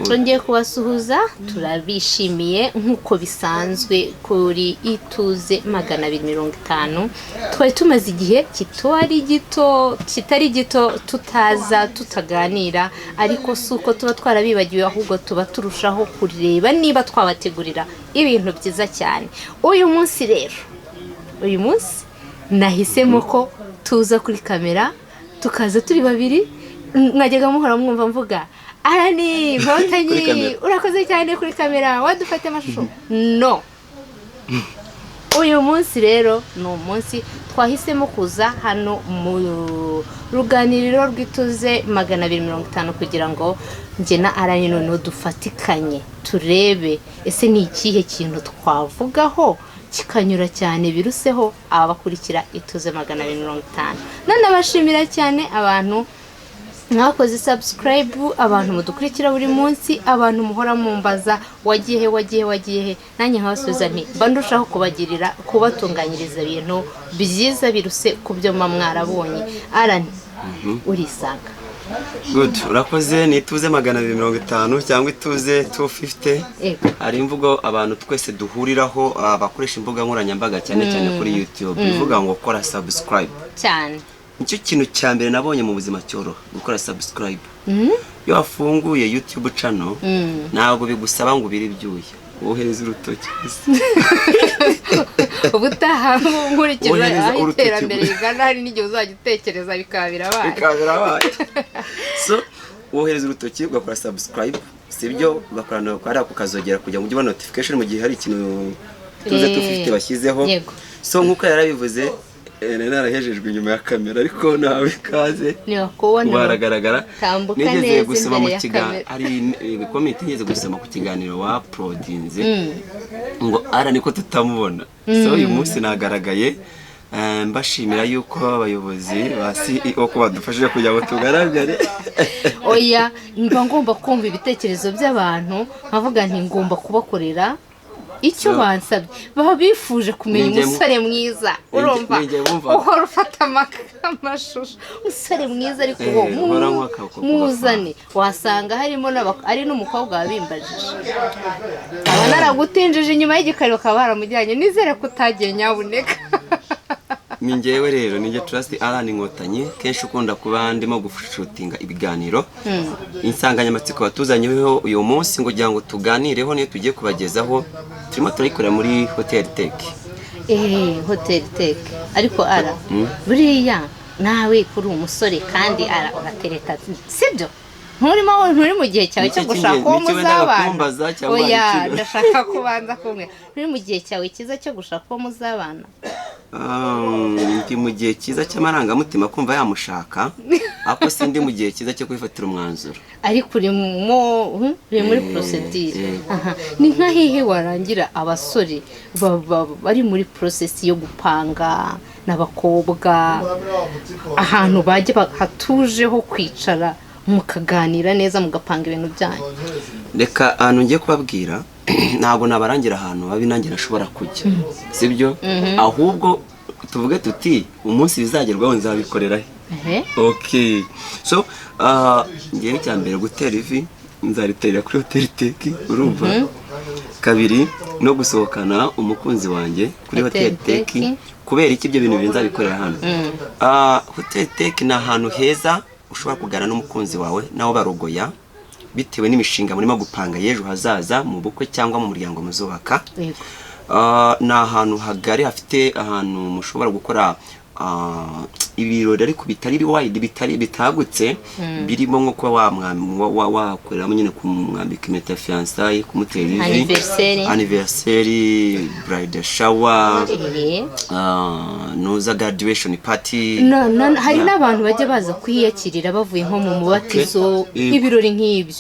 Twongeye kubasuhuza, turabishimiye nk'uko bisanzwe kuri Ituze 250. Twari tumaze igihe kitari gito tutaza, tutaganira, ariko si uko tuba twarabibagiwe, ahubwo tuba turushaho kureba niba twabategurira ibintu byiza cyane. Uyu munsi rero, uyu munsi nahisemo ko tuza kuri kamera, tukaza turi babiri. Mwajyaga muhora mwumva mvuga Arani Nkotanyi. Kuri kamera. Urakoze cyane kuri kamera, wadufate amashusho. No uyu munsi rero ni umunsi twahisemo kuza hano mu ruganiriro rw'Ituze 250 kugira ngo njye na Arani noneho dufatikanye, turebe ese ni ikihe kintu twavugaho kikanyura cyane biruseho abakurikira Ituze 250. Nanabashimira cyane abantu mwakoze subscribe, abantu mudukurikira buri munsi, abantu muhora mumbaza "Wagiye he? Wagiye he? Wagiye he?" Nanjye nkabasubiza nti mba ndushaho kubagirira, kubatunganyiriza ibintu byiza biruse ku byo muba mwarabonye. Arani, urisanga. Good, urakoze. Ni Ituze 250 cyangwa Ituze 250. Hari imvugo abantu twese duhuriraho, bakoresha imbuga nkoranyambaga, cyane cyane kuri YouTube, ivuga ngo "Kora subscribe." Cyane. Nicyo kintu cya mbere nabonye mu buzima cyoroha, gukora subscribe. Iyo wafunguye YouTube channel, ntabwo bigusaba ngo ubire ibyuya, wohereza urutoki gusa. Ubutaha nkurikije Wohereza aho urutoki iterambere gusa. rigana, hari n'igihe uzajya utekereza bikaba birabaye. Bikaba birabaye. So wohereza urutoki ugakora subscribe, sibyo? Ugakora no kariya kukazogera kugira ngo ujye ubona notification mu gihe hari ikintu Tuze 250 bashyizeho. So nk'uko yarabivuze, nari narahejejwe inyuma ya kamera, ariko nawe ikaze. Ntibakubona. Ubu haragaragara. Tambuka Nigeze neza gusoma imbere mu ya kiganiro, kamera. hari comment nigeze gusoma ku kiganiro wa uploadinze ngo ara niko tutamubona. So uyu munsi nagaragaye. Mbashimira yuko abayobozi ba CEO ko badufashije kugira ngo tugaragare. Oya, mba ngomba kumva ibitekerezo by'abantu, nkavuga nti ngomba kubakorera icyo bansabye. Baba bifuje kumenya umusore mwiza, urumva, Ninjye bumva. uhora ufata amashusho, umusore mwiza, ariko uwo Uhora muzane, wasanga harimo ari n'umukobwa wabimbajije, aba naragutinjije inyuma y'igikari bakaba baramujyanye. Nizere ko utagiye, nyabuneka. Ni njyewe rero, ni njye Trust Alan Inkotanyi, kenshi ukunda kuba ndimo gushootinga ibiganiro. Insanganyamatsiko watuzanyeho uyu munsi ngo kugira ngo tuganireho, niyo tugiye kubagezaho, turimo turayikorera muri Hotel Tech. Hotel Tech. Ariko ara, buriya nawe kuri umusore kandi ara uratereta, sibyo? Nturimo, nturi mu gihe cyawe Nicyo cyo gushaka uwo nicyo wendaga muzabana? kumbaza cyangwa Oya, hari ikindi? ndashaka kubanza kumwe, nturi mu gihe cyawe cyiza cyo gushaka uwo muzabana? Ndi mu gihe cyiza cy'amarangamutima, kumva yamushaka, ariko sindi mu gihe cyiza cyo kwifatira umwanzuro. Ariko uri muri procédure. Aha ni nka hehe warangira abasore bari muri process yo gupanga n'abakobwa, ahantu bajya hatuje ho kwicara mukaganira neza, mugapanga ibintu byanyu? Reka, ahantu ngiye kubabwira, ntabwo nabarangira ahantu habi nanjye nashobora kujya, sibyo? Ahubwo tuvuge tuti umunsi bizagerwaho nzabikorera he. Okay, so ngewe icya mbere, gutera ivi nzariterera kuri Hotel Tech, urumva? Kabiri, no gusohokana umukunzi wanjye kuri Hotel Hotel Tech. Tech. Kubera iki ibyo bintu bibiri nzabikorera hano? Hotel Tech ni ahantu heza ushobora kuganira n'umukunzi wawe nawe barogoya, bitewe n'imishinga murimo gupanga y'ejo hazaza mu bukwe cyangwa mu muryango muzubaka. Ni ahantu hagari, hafite ahantu mushobora gukora ibirori, ariko bitari wide, bitari bitagutse, birimo nko kuba wakoreramo nyine kumwambika impeta ya fiançailles, kumutera ivi, Anniversaire. anniversaire, bride shower, nuza graduation party. Hari n'abantu bajya baza kuhiyakirira bavuye nko mu mubatizo, ibirori nk'ibyo.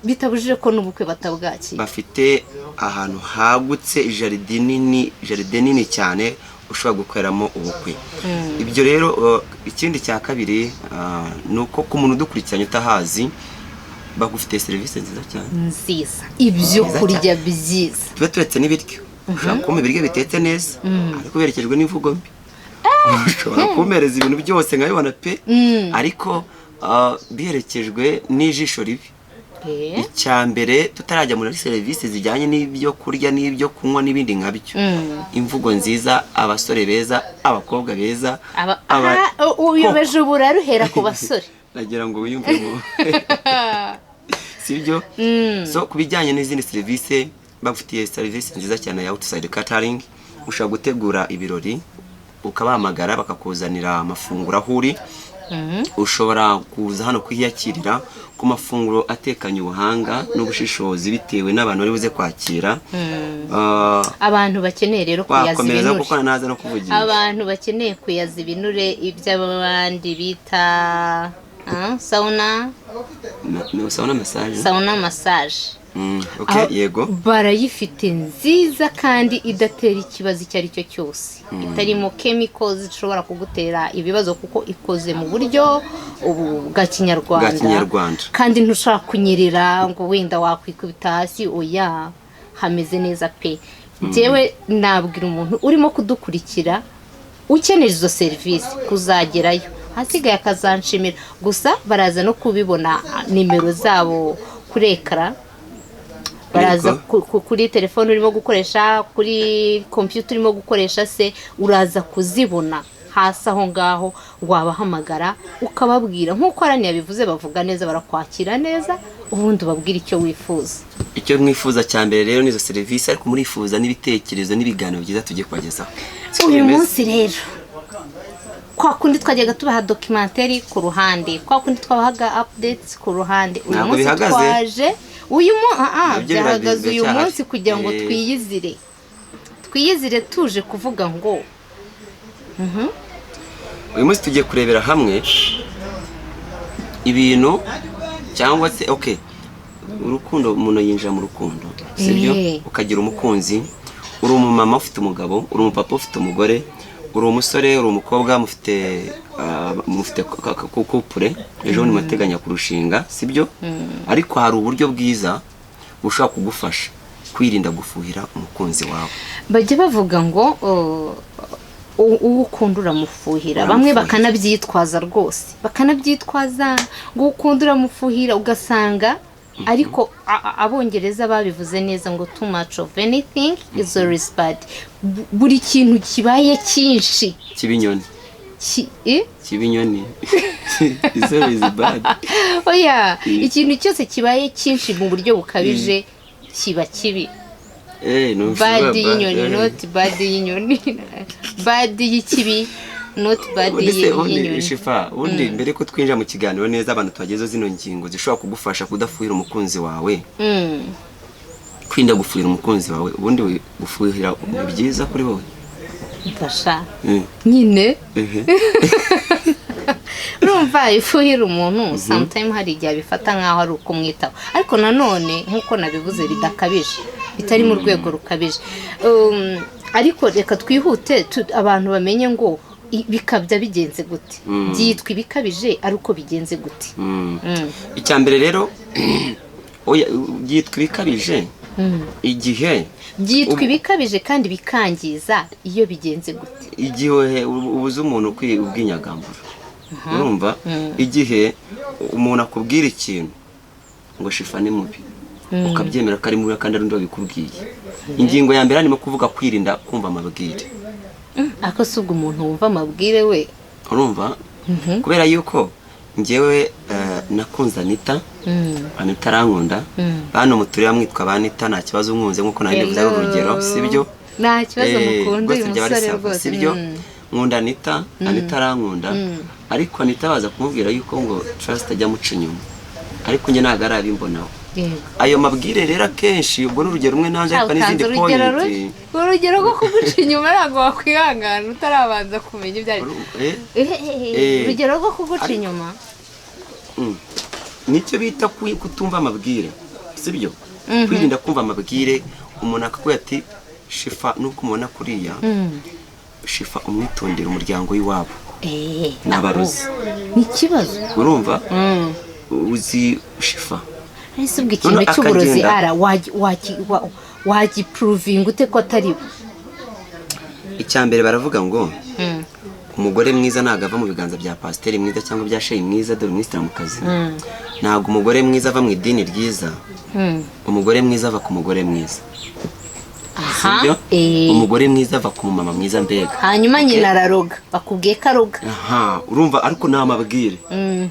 Bitabujije ko n'ubukwe batabwakira. Bafite ahantu hagutse, jardin nini, jardin nini cyane ushobora gukoreramo ubukwe. Ibyo rero, ikindi cya kabiri, ni uko ku muntu udukurikiranye utahazi, bagufitiye serivisi nziza cyane. Nziza, ibyo Nziza. kurya byiza. Tube turetse n'ibiryo, ushobora kumpa ibiryo bitetse neza ariko berekejwe n'imvugo mbi. Ushobora kumpereza ibintu byose nkabibona pe, ariko biherekejwe n'ijisho ribi. Icya mbere, tutarajya muri serivisi zijyanye n'ibyo kurya n'ibyo kunywa n'ibindi nkabyo, imvugo nziza, abasore beza, abakobwa beza. Aha, uyobeje uburari uhera ku basore. Nagira ngo wiyumvemo, sibyo? So ku bijyanye n'izindi serivisi, bafitiye serivisi nziza cyane ya outside catering. Ushobora gutegura ibirori ukabahamagara bakakuzanira amafunguro aho uri. Ushobora kuza hano kuhiyakirira ku mafunguro atekanye ubuhanga n'ubushishozi bitewe n'abantu bari buze kwakira. Abantu bakeneye rero kuyaza Wakomereza ibinure. kuko naza no kuvugisha. Abantu bakeneye kuyaza ibinure, iby'abandi bita sauna. Sauna massage. Sauna massage. Okay, yego. Barayifite nziza kandi idatera ikibazo icyo ari cyo cyose, itarimo chemicals zishobora kugutera ibibazo, kuko ikoze mu buryo ubu bwa kinyarwanda. Bwa kinyarwanda. Kandi ntushobora kunyerera ngo wenda wakwikubita hasi, oya, hameze neza pe. Njyewe nabwira umuntu urimo kudukurikira ukeneye izo serivisi kuzagerayo, ahasigaye akazanshimira. Gusa baraza no kubibona nimero zabo kuri écran, baraza kuri telefone urimo gukoresha, kuri kompiyuta urimo gukoresha se, uraza kuzibona hasi aho ngaho. Wabahamagara ukababwira nk'uko arani yabivuze, bavuga neza, barakwakira neza, ubundi ubabwira icyo wifuza. Icyo mwifuza cya mbere rero ni izo serivisi, ariko murifuza n'ibitekerezo n'ibiganiro byiza tugiye kubagezaho. Siko Uyu bimeze? munsi rero, kwa kundi twajyaga tubaha documentary ku ruhande, kwa kundi twabahaga updates ku ruhande, uyu Ntabwo munsi bihagaze. twaje uyu Nabyo byahagaze uyu biracyahari. munsi kugira ngo twiyizire tuje kuvuga ngo Uyu munsi tugiye kurebera hamwe ibintu cyangwa se, okay, urukundo. Umuntu yinjira mu rukundo, sibyo? Ukagira umukunzi, uri umumama ufite umugabo, uri umupapa ufite umugore, uri umusore, uri umukobwa, mufite couple, ejo bundi muteganya kurushinga, sibyo? Ariko hari uburyo bwiza bushobora kugufasha kwirinda gufuhira umukunzi wawe. Bajya bavuga ngo uwo ukunda uramufuhira, bamwe Uramufuhira. bakanabyitwaza rwose, bakanabyitwaza ngo uwo ukunda uramufuhira, ugasanga ariko Abongereza babivuze neza ngo "Too much of anything is always bad." Buri kintu kibaye cyinshi Kibinyoni. Kibinyoni is always bad. Oya, ikintu cyose kibaye cyinshi mu buryo bukabije kiba kibi. No, Bad y'inyoni, not bad y'inyoni, bad y'ikibi, not bad Ubundi se ubundi y'inyoni. Shifa, ubundi mbere ko twinjira mu kiganiro neza, abantu tubagezeho zino ngingo zishobora kugufasha kudafuhira umukunzi wawe, kwirinda gufuhira umukunzi wawe. Ubundi gufuhira ni byiza kuri wowe? Mfasha. Nyine urumva, ifuhira umuntu sometime hari igihe abifata nk'aho ari ukumwitaho, ariko nanone nk'uko nabivuze bidakabije, bitari mu rwego rukabije. Ariko reka twihute, abantu bamenye ngo bikabya bigenze gute, byitwa ibikabije ari uko bigenze gute? Icya mbere rero, oya, byitwa ibikabije igihe Byitwa ibikabije kandi bikangiza iyo bigenze gute? Igihe ubuze umuntu ubwinyagambura, urumva, igihe umuntu akubwira ikintu ngo Shifa ni mubi, ukabyemera ko ari mubi kandi ari undi wabikubwiye. Ingingo ya mbere harimo kuvuga kwirinda kumva amabwire. Ako si ubwo umuntu wumva amabwire we? Urumva, kubera yuko njyewe nakunze Anita, Anita arankunda. Bano muturira mwitwa ba Anita, nta kibazo nkunze nkuko nari bivuze, ari urugero, sibyo? Nta kibazo, mukunda uyu Rwose byaba ari musore sawa, rwose. Sibyo? Nkunda Anita, Anita arankunda, ariko Anita baza kumubwira yuko ngo Trust ajya amuca inyuma, ariko njye ntabwo arabimbonaho. Ayo mabwire rero akenshi, ubwo ni urugero rumwe nanjye, ariko n'izindi Utanze urugero point. rubi, urugero rwo kuguca inyuma ntabwo wakwihangana utarabanza kumenya ibyo ari Urugero rwo kuguca inyuma. Nicyo bita kutumva amabwire, sibyo? Kwirinda kumva amabwire. Umuntu akakubwira ati Shifa nubwo umubona kuriya, Shifa umwitondera, umuryango w'iwabo ni abarozi. Ni ikibazo. Urumva, uzi Shifa Ese ubwo ikintu Noneho cy'uburozi akagenda. ara wagiprovinga ute ko atari we? Icya mbere baravuga ngo Umugore mwiza ntabwo ava mu biganza bya pasiteri mwiza cyangwa bya sheyi mwiza, dore umwisilamukazi. Ntabwo umugore mwiza ava mu idini ryiza. Umugore mwiza ava ku mugore mwiza. Aha. Sibyo? Umugore mwiza ava ku mumama mwiza mbega. Hanyuma nyina araroga, bakubwiye ko aroga. Aha, urumva, ariko ni amabwire.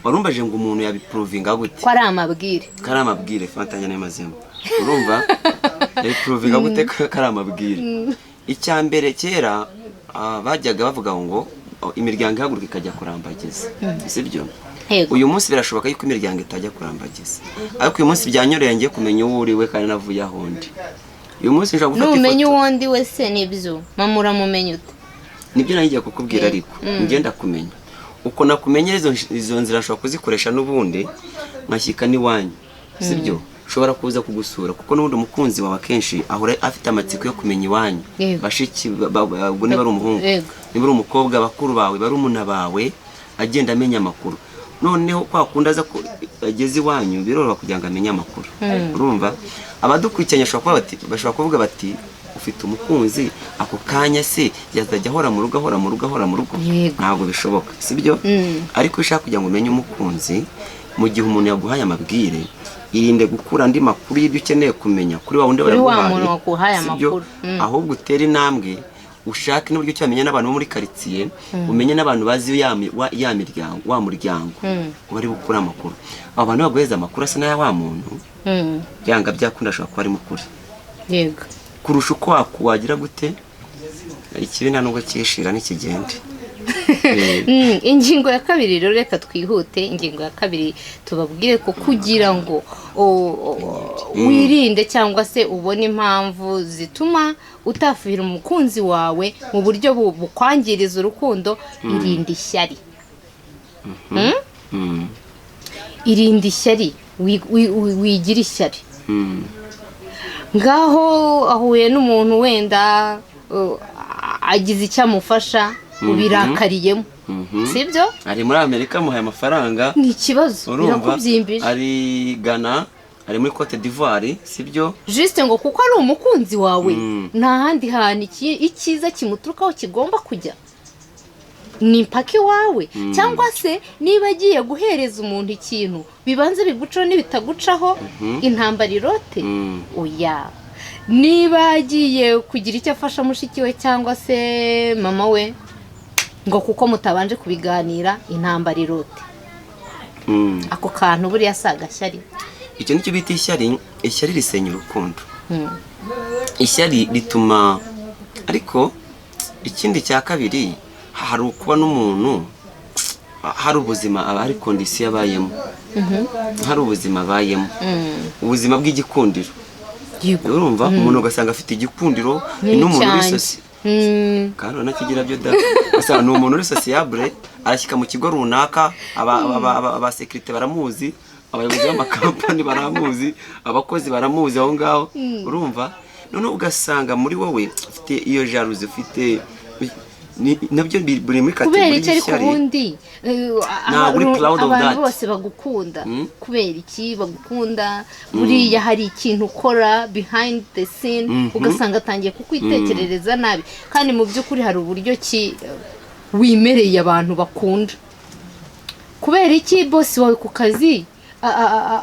Warumbaje ngo umuntu yabiprovinga gute? Ko ari amabwire. Ko ari amabwire, fatanya n'amazina. Urumva, yabiprovinga gute ko ari amabwire? Icya mbere, kera bajyaga bavuga ngo imiryango ihaguruka ikajya kurambagiza, sibyo? Yego. Uyu munsi birashoboka yuko imiryango itajya kurambagiza, ariko uyu munsi byanyoroheye, ngiye kumenya uwo uri we kandi navuye aho ndi. Uyu munsi nshobora gufata Numenya ifoto. uwo ndi we se, nibyo mama, uramumenya ute? Nibyo nari kukubwira, ariko ngenda kumenya uko nakumenya, izo nzira nshobora kuzikoresha n'ubundi nkashyika n'iwanyu, sibyo? Nshobora kuza kugusura, kuko n'ubundi umukunzi wawe akenshi ahora afite amatsiko yo kumenya iwanyu. Bashiki ubwo niba ari umuhungu, niba ari umukobwa, bakuru bawe, barumuna bawe, agenda amenya amakuru. Noneho kwa kundi aza ageze iwanyu, biroroha kugira ngo amenye amakuru. Urumva, abadukurikiranye bashobora kuvuga bati: "Ufite umukunzi ako kanya se yazajya ahora mu rugo, ahora mu rugo, ahora mu rugo?" Ntabwo bishoboka, sibyo? Ariko iyo ushaka kugira ngo umenye umukunzi, mu gihe umuntu yaguhaye amabwire, irinde gukura andi makuru y'ibyo ukeneye kumenya kuri wa wundi Kuri wa wayaguhaye, muntu waguhaye sibyo? amakuru. Ahubwo utere intambwe, ushake n'uburyo ki wamenya n'abantu bo muri karitsiye, umenye n'abantu bazi ya miryango, wa muryango uba ari gukura amakuru. Abo bantu baguheza amakuru asa n'aya wa muntu, byanga byakunda ashobora kuba ari mukuri kurusha uko wagira gute. Ikibi nta nubwo cyishira ntikigende. Ingingo ya kabiri rero, reka twihute. Ingingo ya kabiri tubabwire ko kugira ngo wirinde cyangwa se ubone impamvu zituma utafuhira umukunzi wawe mu buryo bukwangiriza urukundo, irinde ishyari. Irinde ishyari, wigira ishyari. Ngaho ahuye n'umuntu wenda agize icyo amufasha, ubirakariyemo, sibyo? Ari muri Amerika, amuhaye amafaranga. Ni ikibazo. Urumva, Birakubyimbije. ari Ghana, ari muri Cote d'Ivoire, sibyo? Juste ngo kuko ari umukunzi wawe, nta handi hantu icyiza kimuturukaho kigomba kujya, ni mpaka iwawe. Cyangwa se niba agiye guhereza umuntu ikintu, bibanze bigucaho, n'ibitagucaho intambara irote. Oya, niba agiye kugira icyo afasha mushiki we cyangwa se mama we, ngo kuko mutabanje kubiganira, intambara irote. Ako kantu buriya si agashyari? Icyo nicyo bita ishyari. Ishyari risenya urukundo. Ishyari rituma, ariko ikindi cya kabiri, hari ukuba n'umuntu hari ubuzima aba hari condition abayemo, hari ubuzima abayemo, ubuzima bw'igikundiro. Urumva, umuntu ugasanga afite igikundiro, ni n'umuntu uri N'icyanjye. Kandi uranakigira byo da, ugasanga ni umuntu uri sociable, arashyika mu kigo runaka, abasekirite baramuzi, abayobozi b'amakampani baramuzi, abakozi baramuzi aho ngaho. Urumva, noneho ugasanga muri wowe ufite iyo jalousie, ufite nabyo biri muri Kubera catégorie iki ariko y'ishyari. ubundi Ntabwo uri proud of abantu that. bose bagukunda, kubera iki bagukunda? Buriya hari ikintu ukora behind the scene, ugasanga atangiye kukwitekerereza nabi, kandi mu by'ukuri hari uburyo ki wimereye abantu bakunda. Kubera iki boss wawe ku kazi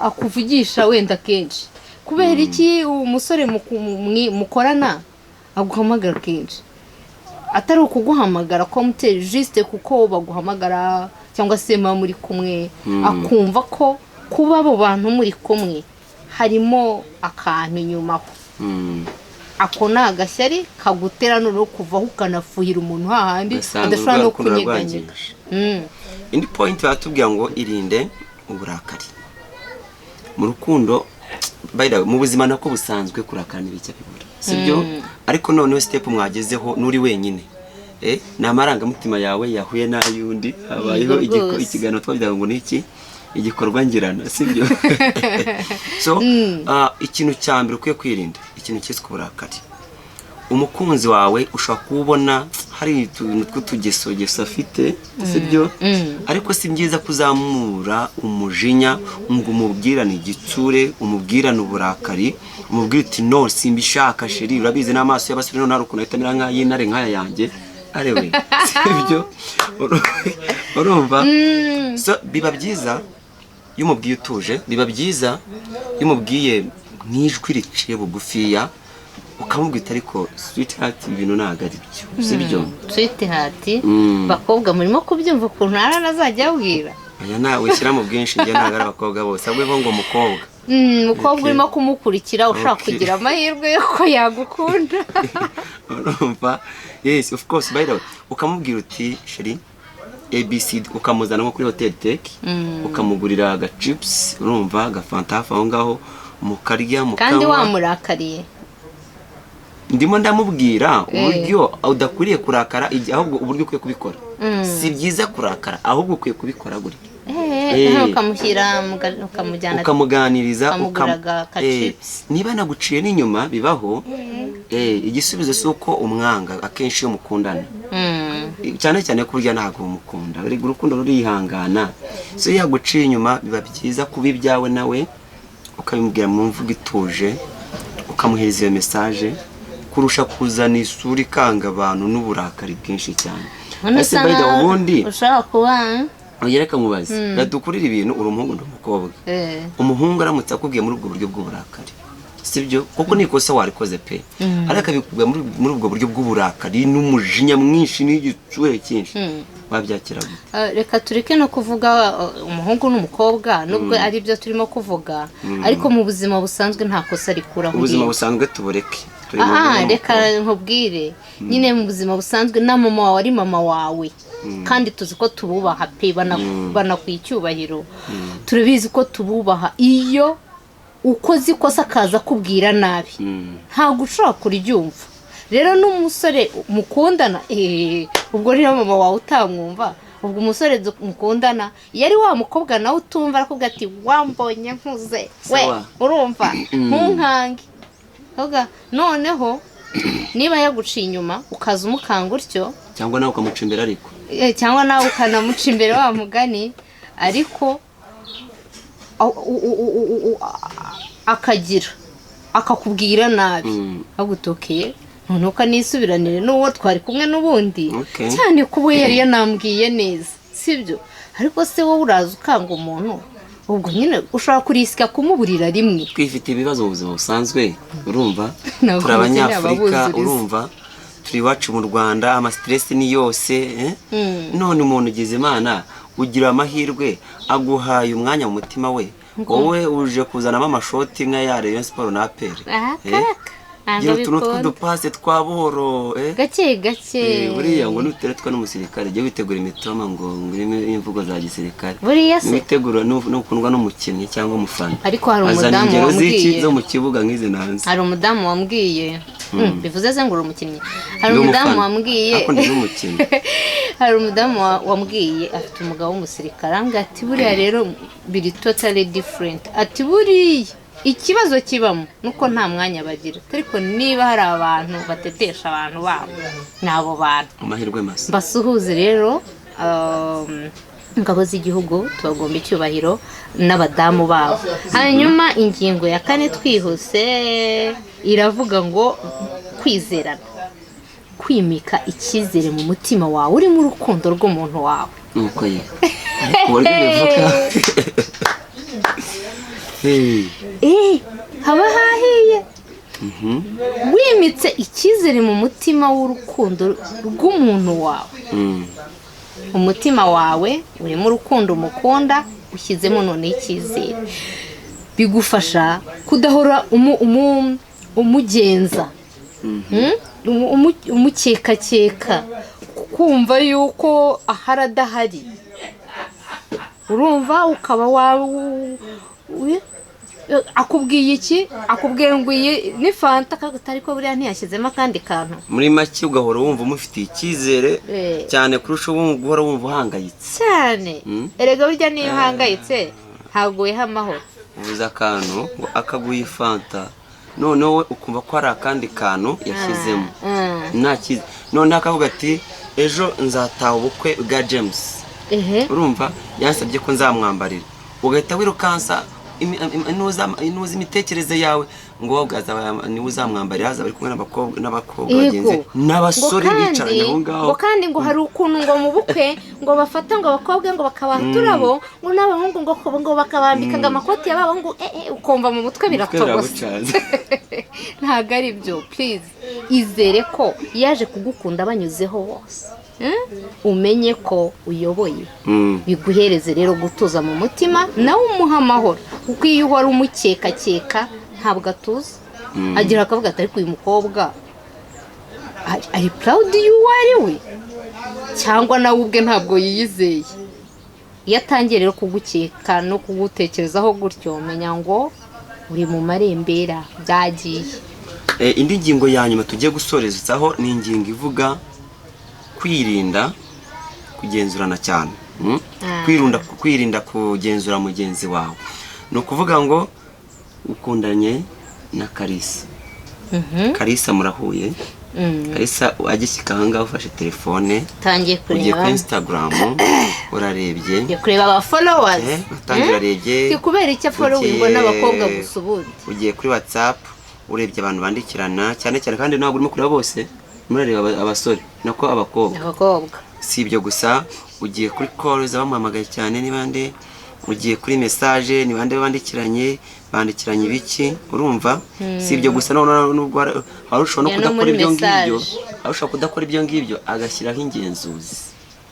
akuvugisha wenda kenshi? Kubera iki umusore mukorana aguhamagara kenshi? Atari ukuguhamagara ko muteri juste kuko baguhamagara, cyangwa se muba muri kumwe, akumva ko kuba abo bantu muri kumwe harimo akantu inyuma aho. Ako ni agashyari kagutera noneho kuvaho ukanafuhira umuntu hahandi Ugasanga adashobora no urwo rukundo kunyeganyega. rurarwangije. Indi point baratubwira ngo irinde uburakari mu rukundo. By the way, mu buzima nako busanzwe kurakara ntibijya bibura, sibyo? Ariko noneho step mwagezeho n'uri wenyine, ni amarangamutima yawe yahuye n'ay'undi, habayeho Yego rwose. ikiganiro twagira ngo ni iki, igikorwa ngirana, sibyo? So ikintu cya mbere ukwiye kwirinda, ikintu cyitwa uburakari. Umukunzi wawe ushobora kuwubona hari utuntu tw'utugesogeso afite, sibyo? Ariko si byiza kuzamura umujinya ngo umubwirane igitsure, umubwirane uburakari, umubwire uti: "No, simbishaka chéri." Urabizi n'amaso y'abasore noneho hari ukuntu ahita amera nk'ay'intare nk'aya yanjye. Arewe, sibyo? Urumva, so biba byiza iyo umubwiye utuje, biba byiza iyo umubwiye nk'ijwi riciye bugufiya, ukamubwita: "Ariko sweetheart, ibintu ntabwo ari byo, sibyo?" Sweetheart. Bakobwa, murimo kubyumva ukuntu Arana azajya abwira? Aya, nawe ushyira mu bwinshi, njye ntabwo ari abakobwa bose, ahubwo ngo umukobwa. Umukobwa urimo kumukurikira ushaka kugira amahirwe y'uko yagukunda. Urumva, yes, of course. By the way, ukamubwira uti: "Chéri, abc," ukamuzana nko kuri Hotel Tech, ukamugurira aga chips, urumva, agafanta hafi aho ngaho, mukarya, kandi mukanywa. Wamurakariye. Ndimo ndamubwira uburyo udakwiriye kurakara, ahubwo uburyo ukwiye kubikora. Si byiza kurakara, ahubwo ukwiye kubikora gutya. Ukamushyira ukamujyana Ukamuganiriza. Ukamugura ka chips. Niba naguciye n'inyuma, bibaho. Igisubizo si uko umwanga. Akenshi iyo mukundana, cyane cyane ko burya ntabwo umukunda, urukundo rurihangana. So iyo yaguciye inyuma, biba byiza kuba ibyawe nawe ukabimubwira mu mvugo ituje, ukamuhereza iyo message, kurusha kuzana isura ikanga abantu n'uburakari bwinshi cyane. None Ese usa by the way, nkaho ubundi ushobora kuba oya, reka mubaze, radukurira ibintu, uri umuhungu, ndi umukobwa. Umuhungu aramutse akubwiye muri ubwo buryo bw'uburakari, sibyo? Kuko ni ikosa warikoze pe, ariko akabikubwira muri ubwo buryo bw'uburakari n'umujinya mwinshi n'igitsure cyinshi, wabyakira gute? Reka tureke no kuvuga umuhungu n'umukobwa, nubwo ari byo turimo kuvuga, ariko mu buzima busanzwe nta kosa rikuraho Ubuzima irindi. busanzwe tubureke, turi mu Aha, muhungu reka n'umukobwa. nkubwire nyine, mu buzima busanzwe na mama wawe ari mama wawe, kandi tuzi ko tububaha pe, banakwiye icyubahiro, turabizi ko tububaha. Iyo ukoze ikosa akaza akubwira nabi, ntabwo ushobora kuryumva. Rero n'umusore mukundana, ubwo rero mama wawe utamwumva, ubwo umusore mukundana, iyo ari wa mukobwa nawe utumva, arakubwira ati: "Wambonye nkuze we." Sawa. Urumva, ntunkange. Vuga, noneho niba yaguciye inyuma ukaza umukanga utyo, Cyangwa nawe ukamuca imbere ariko. Cyangwa nawe ukanamuca imbere wa mugani, ariko akagira akakubwira nabi, agutokeye, noneho ukanisubiranire n'uwo twari kumwe n'ubundi, cyane ko ubu yari yanambwiye neza, sibyo? Ariko se wowe uraza ukanga umuntu, ubwo nyine ushobora kurisika kumuburira rimwe. Twifite ibibazo mu buzima busanzwe, urumva? Ntabwo Turi mukeneye Abanyafurika. ababuzuriza. Urumva, turi iwacu mu Rwanda, ama stress ni yose, eh? None umuntu ugize Imana, ugira amahirwe, aguhaye umwanya mu mutima we, wowe uje kuzanamo amashoti nka ya Rayon Sport na APR. Aha, Eh? karaka ntabwo Gira utuntu bikunda. tw'udupase twa buhoro, eh? Gake gake. Buriya ngo nuteretwa n'umusirikare, jya witegura imitoma ngo irimo imvugo za gisirikare. Buriya se Niwitegura nukundwa n'umukinnyi cyangwa umufana, Ariko hari azana umudamu ingero z'iki wambwiye. zo mu kibuga nk'izi nanze. Hari umudamu wambwiye, bivuze se ngo uri umukinnyi? Hari Ndi umudamu umufana. wambwiye. Ariko ndi n'umukinnyi. Hari umudamu wambwiye, afite umugabo w'umusirikare, arambwira ati: "Buriya rero biri totally different." Ati: "Buriya ikibazo kibamo nuko nta mwanya bagira, ariko niba hari abantu batetesha abantu babo, ni abo bantu." Amahirwe masa. Mbasuhuze rero, ingabo z'igihugu, tubagomba icyubahiro n'abadamu babo. Hanyuma ingingo ya kane twihuse iravuga ngo kwizerana, kwimika icyizere mu mutima wawe urimo urukundo rw'umuntu wawe. Nuko ye, ariko uburyo bivuga. Hey. Haba hahiye wimitse icyizere mu mutima w'urukundo rw'umuntu wawe. Umutima wawe urimo urukundo umukunda, ushyizemo noneho icyizere, bigufasha kudahora umugenza, Umukekakeka, kumva yuko ahari adahari, urumva, ukaba akubwiye iki, akubwiye ngo iyi ni fanta, akaguta, ariko buriya ntiyashyizemo akandi kantu. Muri make ugahora wumva umufitiye icyizere cyane kurusha guhora wumva uhangayitse. Cyane. Erega burya niyo uhangayitse ntabwo wiha amahoro. Ubuze akantu ngo akaguha ifanta, noneho we ukumva ko hari akandi kantu yashyizemo. Nta cyizere. Noneho akavuga ati: "Ejo nzataha ubukwe bwa James." Urumva, yansabye ko nzamwambarira, ugahita wirukansa. inuza imitekerereze yawe, ngo wowe niwe uzamwambarira, azaba ari kumwe n'abakobwa bagenzi n'abasore Ngo kandi- bicaranye aho ngaho. Ngo kandi ngo hari ukuntu ngo mu bukwe ngo bafata ngo abakobwa ngo bakabaha uturabo, ngo n'abahungu ngo bakabambika ngo amakoti y'abahungu, ukumva mu mutwe biratogose. Biragucanze. Ntabwo ari byo, please. Izere ko yaje kugukunda banyuzeho hose. Umenye ko uyoboye, biguhereze rero gutuza mu mutima, nawe umuha amahoro, kuko iyo uhora umukekakeka ntabwo atuza. Agira akavuga ati: "Ariko uyu mukobwa ari proud y'uwo ari we, cyangwa nawe ubwe ntabwo yiyizeye?" Iyo atangiye rero kugukeka no kugutekerezaho gutyo, menya ngo uri mu marembera, byagiye. Indi ngingo ya nyuma tugiye gusorezaho ni ingingo ivuga kwirinda kugenzurana cyane. Kwirinda kugenzura mugenzi wawe. Ni ukuvuga ngo ukundanye na Karisa. Karisa murahuye. Karisa agishyika ahangaha, ufashe telefone, Utangiye ugiye kureba kuri Instagram, urarebye. Ugiye kureba aba followers. Utangira urarebye. Si kubera icyo following n'abakobwa gusa ubundi. Ugiye kuri WhatsApp, urebye abantu bandikirana cyane cyane, kandi ntabwo urimo kureba bose, murareba abasore, nako abakobwa. Abakobwa. Si ibyo gusa, ugiye kuri call bamuhamagaye cyane ni bande, ugiye kuri message ni bande bandikiranye, bandikiranye ibiki, urumva? Si ibyo gusa, noneho nubwo hari ushobora no Ya, no kudakora muri ibyo ngibyo, message. hari ushobora kudakora ibyo ngibyo agashyiraho ingenzuzi.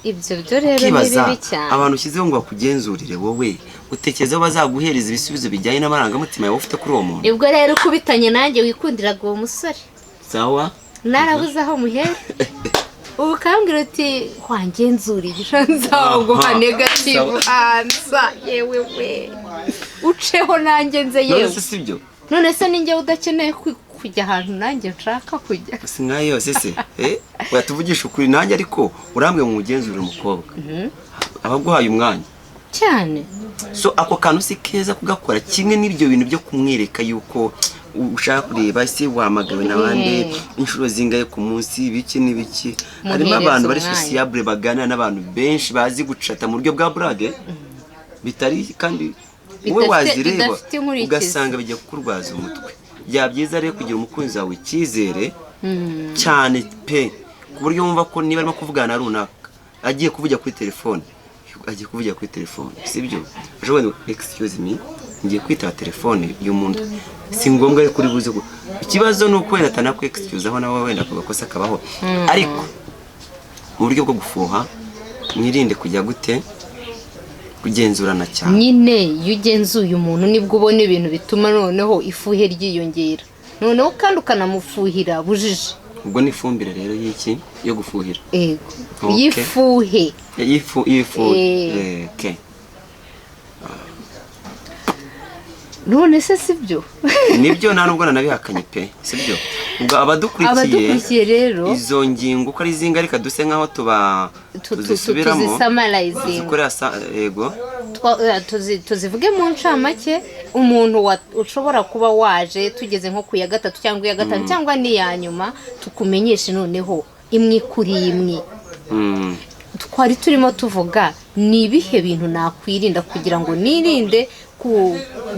Ibyo byo rero ni Ukibaza bibi cyane. abantu ushyizeho ngo bakugenzurire, wowe utekereza ko bazaguhereza ibisubizo bijyanye n'amarangamutima yawe ufite kuri uwo muntu? Nibwo rero ukubitanye nanjye wikundiraga uwo musore, Sawa. narabuze aho muhera, ubu ukambwira uti: "Wangenzuriye," nzaguha negative answer. Yewe we, uceho nanjye nze. None Yewe. se si byo? None se ninjye udakeneye kujya ahantu nanjye nshaka kujya? Si nkayo yose se? Oya, tuvugisha ukuri nanjye, ariko urambwe mu mugenzurire umukobwa abaguhaye umwanya. Cyane. So ako kantu si keza kugakora, kimwe n'ibyo bintu byo kumwereka yuko ushaka kureba ese wahamagawe na bande, inshuro zingahe ku munsi, ibiki n'ibiki. Harimo Muhereza abantu bari umwanya. sociable, baganira n'abantu benshi, bazi gucata mu buryo bwa blague bitari, kandi wowe wazireba Bidafite inkurikizi. ugasanga bijya kukurwaza umutwe. Byaba byiza rero kugira umukunzi wawe icyizere cyane pe, ku buryo wumva ko niba arimo kuvugana na runaka, agiye kuvugira kuri telefone, agiye kuvugira kuri telefone, sibyo? Ashobora ngo: "Excuse me, ngiye kwitaba telefone y'umuntu." Si ngombwa ariko uri buze ikibazo ni uko wenda atanaku excuse aho, nawe wenda ako gakosa kabaho. Ariko mu buryo bwo gufuha, mwirinde kujya gute, kugenzurana cyane. Nyine iyo ugenzuye umuntu nibwo ubona ibintu bituma noneho ifuhe ryiyongera, noneho kandi ukanamufuhira bujiji. Ubwo ni ifumbire rero y'iki, yo gufuhira. Ego. Okay. Y'ifuhe. Y'ifu. Okay. None se si byo? Nibyo, nta nubwo nanabihakanye pe, sibyo. Ubwo abadukurikiye, Abadukurikiye rero, izo ngingo uko ari zinga, reka duse nkaho tuba tuzisubiramo, tuzisummarizinga. Tuzikorera yego. Tuzivuge mu ncamake. Umuntu ushobora kuba waje tugeze nko ku ya gatatu cyangwa iya gatanu cyangwa n'iya nyuma, tukumenyeshe noneho imwe kuri imwe. Twari turimo tuvuga ni ibihe bintu nakwirinda kugira ngo nirinde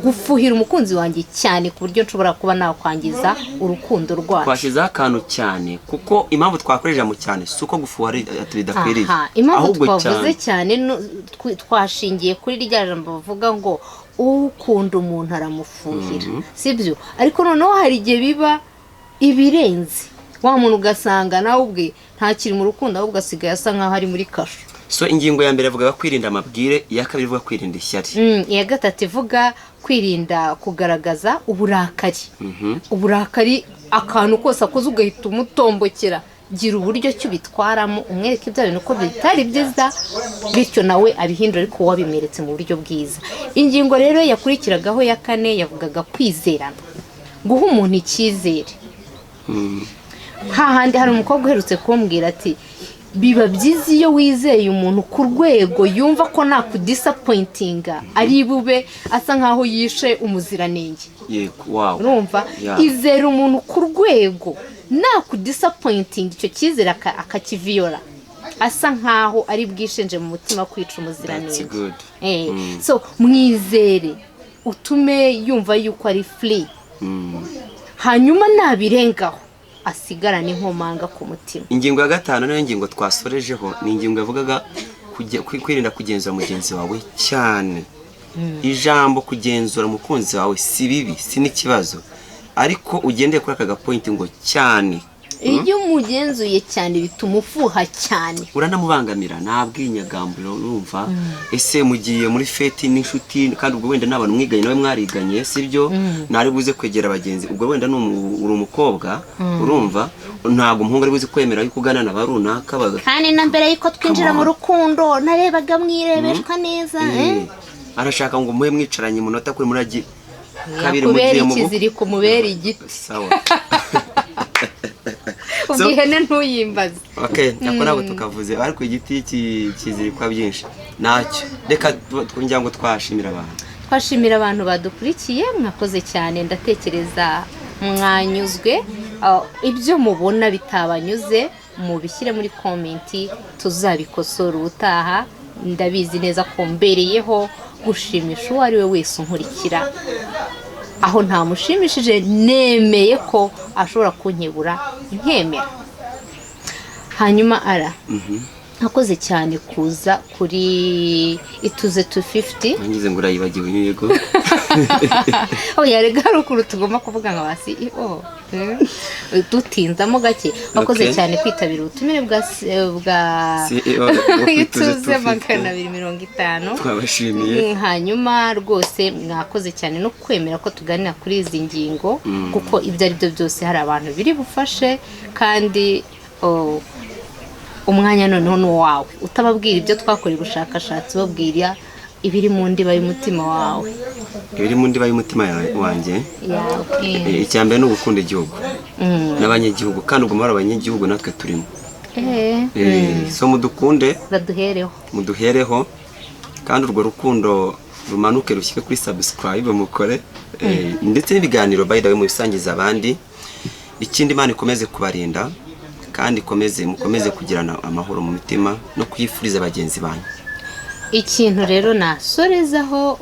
gufuhira umukunzi wanjye cyane, ku buryo nshobora kuba nakwangiza urukundo rwacu. Twashyizeho akantu cyane, kuko impamvu twakoresheje mu cyane si uko gufuha ari bidakwiriye. Aha, impamvu ahubwo twavuze cyane twashingiye kuri rya jambo bavuga ngo ukunda umuntu aramufuhira, sibyo? Ariko noneho hari igihe biba ibirenze, wa muntu ugasanga nawe ubwe ntakiri mu rukundo, ahubwo asigaye asa nkaho ari muri kasho. So ingingo ya mbere ivuga kwirinda amabwire, iya kabiri ivuga kwirinda ishyari. Iya gatatu ivuga kwirinda kugaragaza uburakari. Uburakari, akantu kose akoze ugahita umutombokera. Gira uburyo ki ubitwaramo, umwereke ibya bintu ko bitari byiza, bityo nawe abihindura, ariko wabimweretse mu buryo bwiza. Ingingo rero yakurikiragaho ya kane yavugaga kwizerana, guha umuntu icyizere. Hahandi hari umukobwa uherutse kumbwira ati: "Biba byiza iyo wizeye umuntu ku rwego yumva ko nakudisappointinga ari bube asa nkaho yishe umuziranenge." Yego, wow. Urumva? Izera umuntu ku rwego nakudisappointinga, icyo cyizere akakiviyora, asa nkaho ari bwishinje mu mutima kwica umuziranenge. That's good. So mwizere. Utume yumva yuko ari free, hanyuma nabirengaho asigarane inkomanga ku mutima. Ingingo ya gatanu niyo ngingo twasorejeho, ni ingingo yavugaga kwirinda kugenzura mugenzi wawe cyane. Ijambo kugenzura umukunzi wawe si bibi, si n'ikibazo, ariko ugendeye kuri aka gapoint ngo cyane. Iyo umugenzuye cyane bituma ufuha cyane. Uranamubangamira, nta bwinyagamburiro. Urumva, ese mugiye muri fête n'inshuti, kandi ubwo wenda n'abantu mwiganye nawe mwariganye, sibyo? Ntari buze kwegera bagenzi, ubwo wenda uri umukobwa, urumva ntabwo umuhungu ari buze kwemera yuko ugana na ba runaka Kandi na mbere y'uko twinjira mu Come on. rukundo narebaga mwirebeshwa neza. Arashaka ngo muhe mwicaranye umunota kuri muragi kabiri Yakubera mugiye mu bukwe. Ikiziriko mubera igiti. Sawa. Ubwo ihene ntuyimbaze. Okay, ako ntabwo tukavuze, ariko igiti kizirikwa byinshi ntacyo. Reka ngira ngo twashimira abantu. Twashimira abantu badukurikiye, mwakoze cyane. Ndatekereza mwanyuzwe. Ibyo mubona bitabanyuze mubishyire muri comment, tuzabikosora ubutaha. Ndabizi neza ko mbereyeho gushimisha uwo ari we wese unkurikira. Aho ntamushimishije, nemeye ko ashobora kunkebura nkemera. Hanyuma ara akoze cyane kuza kuri Ituze 250. Nangize ngo urayibagiwe, yego. Oya rega, hari ukuntu tugomba kuvuga nka ba CEO, dutinzamo gake. Wakoze cyane kwitabira ubutumire bwa CEO wo ku Ituze Ituze 250. 250. Twabashimiye. Hanyuma rwose mwakoze cyane no kwemera ko tuganira kuri izi ngingo, kuko ibyo ari byo byose hari abantu biri bufashe. Kandi umwanya noneho ni uwawe, utababwira ibyo twakoreye ubushakashatsi, ubabwira ibiri mu ndiba y'umutima wawe. Ibiri mu ndiba y'umutima wanjye? Yawe. Icya mbere ni ugukunda igihugu n'abanyagihugu, kandi ubwo muri abanyagihugu natwe turimo. So mudukunde. Baduhereho. Muduhereho, kandi urwo rukundo rumanuke rushyike kuri subscribe mukore, ndetse n'ibiganiro, by the way, mubisangiza abandi. Ikindi, Imana ikomeze kubarinda kandi ikomeze, mukomeze kugirana amahoro mu mitima no kuyifuriza bagenzi banyu. Ikintu rero nasorezaho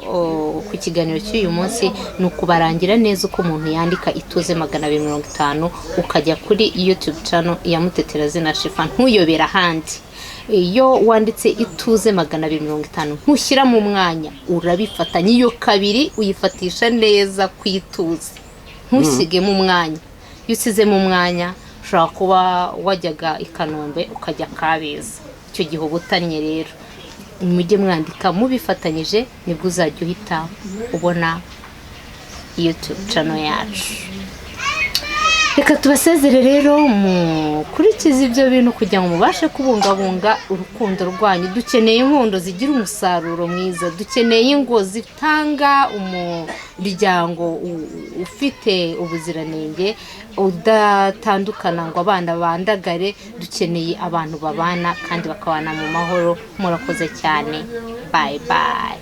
ku kiganiro cy'uyu munsi ni ukubarangira neza uko umuntu yandika Ituze 250, ukajya kuri YouTube channel ya Mutetera Zina Shifa, ntuyobera ahandi. Iyo wanditse Ituze 250 ntushyira mu mwanya, urabifatanya. Iyo kabiri uyifatisha neza ku Ituze, ntusigemo umwanya. Iyo usizemo umwanya ushobora kuba wajyaga i Kanombe ukajya Kabeza, icyo gihe uba utannye. Rero mujye mwandika mubifatanyije, nibwo uzajya uhita ubona YouTube channel yacu. Reka tubasezere rero, mukurikize ibyo bintu kugira ngo mubashe kubungabunga urukundo rwanyu. Dukeneye inkundo zigira umusaruro mwiza, dukeneye ingo zitanga umuryango ufite ubuziranenge, udatandukana ngo abana bandagare. Dukeneye abantu babana kandi bakabana mu mahoro. Murakoze cyane, bye bye.